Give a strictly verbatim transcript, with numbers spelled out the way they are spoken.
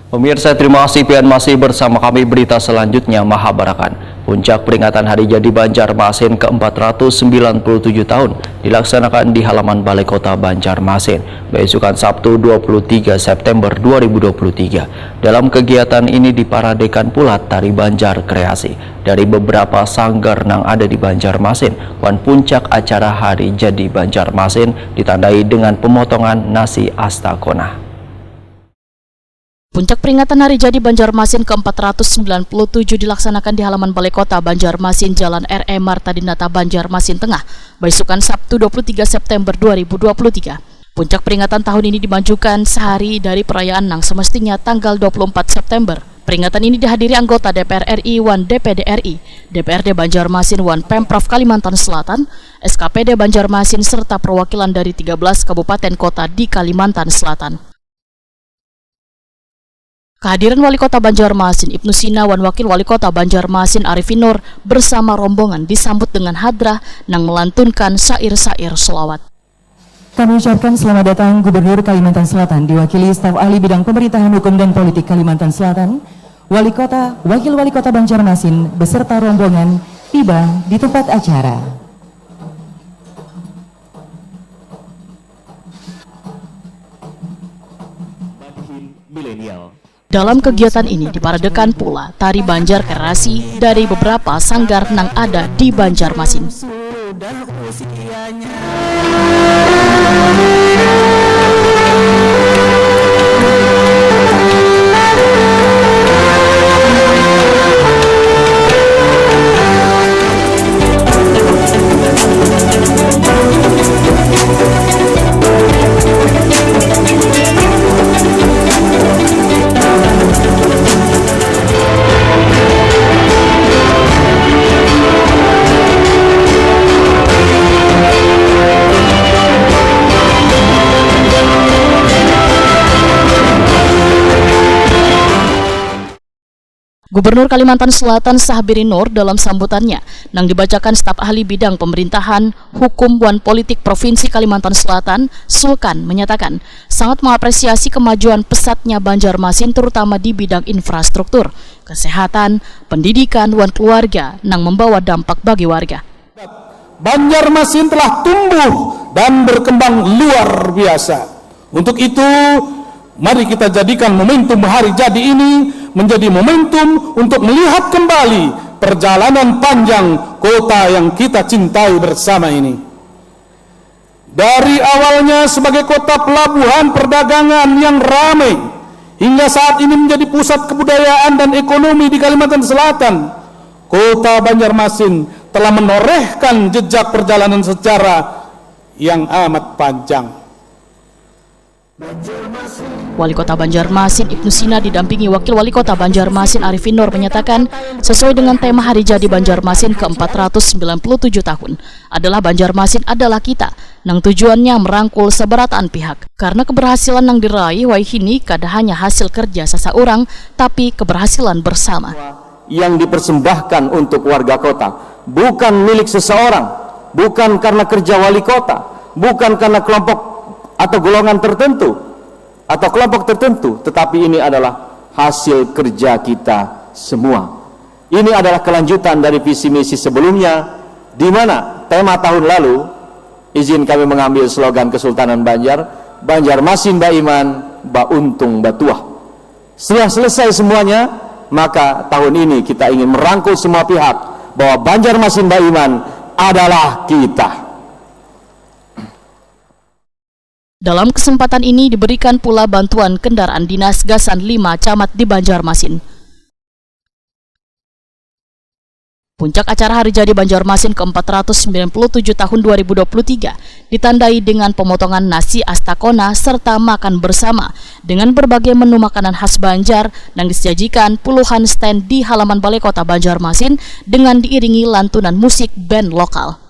Pemirsa, terima kasih pian masih bersama kami. Berita selanjutnya, Mahabarakan. Puncak peringatan Hari Jadi Banjarmasin ke empat ratus sembilan puluh tujuh tahun dilaksanakan di halaman Balai Kota Banjarmasin, beisukan Sabtu dua puluh tiga September dua ribu dua puluh tiga. Dalam kegiatan ini diparadekan pula tari Banjar Kreasi dari beberapa sanggar nang ada di Banjarmasin, wan puncak acara Hari Jadi Banjarmasin ditandai dengan pemotongan nasi astakona. Puncak peringatan Hari Jadi Banjarmasin ke empat ratus sembilan puluh tujuh dilaksanakan di halaman Balai Kota Banjarmasin, Jalan R E Marta Dinata, Banjarmasin Tengah, baisukan Sabtu dua puluh tiga September dua ribu dua puluh tiga. Puncak peringatan tahun ini dimajukan sehari dari perayaan nang semestinya tanggal dua puluh empat September. Peringatan ini dihadiri anggota D P R R I wan D P D R I, D P R D Banjarmasin wan Pemprov Kalimantan Selatan, S K P D Banjarmasin, serta perwakilan dari tiga belas kabupaten kota di Kalimantan Selatan. Kehadiran Wali Kota Banjarmasin, Ibnu Sina, wan Wakil Wali Kota Banjarmasin, Arifin Nur, bersama rombongan disambut dengan hadrah nang melantunkan syair-syair selawat. Kami ucapkan selamat datang Gubernur Kalimantan Selatan, diwakili staf ahli bidang pemerintahan, hukum, dan politik Kalimantan Selatan, Wali Kota, Wakil Wali Kota Banjarmasin, beserta rombongan tiba di tempat acara. Madihin Milenial. Dalam kegiatan ini diparadekan pula tari Banjar Kreasi dari beberapa sanggar nang ada di Banjarmasin. Gubernur Kalimantan Selatan, Sahbiri Nur, dalam sambutannya nang dibacakan staf ahli bidang pemerintahan, hukum, wan politik Provinsi Kalimantan Selatan, Sulkan, menyatakan sangat mengapresiasi kemajuan pesatnya Banjarmasin, terutama di bidang infrastruktur, kesehatan, pendidikan, wan keluarga, nang membawa dampak bagi warga. Banjarmasin telah tumbuh dan berkembang luar biasa. Untuk itu, mari kita jadikan momentum hari jadi ini menjadi momentum untuk melihat kembali perjalanan panjang kota yang kita cintai bersama ini. Dari awalnya sebagai kota pelabuhan perdagangan yang ramai, hingga saat ini menjadi pusat kebudayaan dan ekonomi di Kalimantan Selatan, kota Banjarmasin telah menorehkan jejak perjalanan sejarah yang amat panjang. Wali Kota Banjarmasin, Ibnu Sina, didampingi Wakil Wali Kota Banjarmasin, Arifin Nur, menyatakan, sesuai dengan tema Hari Jadi Banjarmasin ke empat ratus sembilan puluh tujuh tahun adalah Banjarmasin adalah kita, nang tujuannya merangkul sabarataan pihak. Karena keberhasilan nang diraih wayahini kada hanya hasil kerja sasaurang, tapi keberhasilan bersama. Yang dipersembahkan untuk warga kota, bukan milik seseorang, bukan karena kerja wali kota, bukan karena kelompok atau golongan tertentu, atau kelompok tertentu, tetapi ini adalah hasil kerja kita semua. Ini adalah kelanjutan dari visi misi sebelumnya, di mana tema tahun lalu, izin kami mengambil slogan Kesultanan Banjar, Banjarmasin baiman, bauntung batuah. Setelah selesai semuanya, maka tahun ini kita ingin merangkul semua pihak bahwa Banjarmasin baiman adalah kita. Dalam kesempatan ini diberikan pula bantuan kendaraan dinas gasan lima camat di Banjarmasin. Puncak acara Hari Jadi Banjarmasin ke empat ratus sembilan puluh tujuh tahun dua ribu dua puluh tiga ditandai dengan pemotongan nasi astakona serta makan bersama dengan berbagai menu makanan khas Banjar yang disajikan puluhan stand di halaman Balai Kota Banjarmasin dengan diiringi lantunan musik band lokal.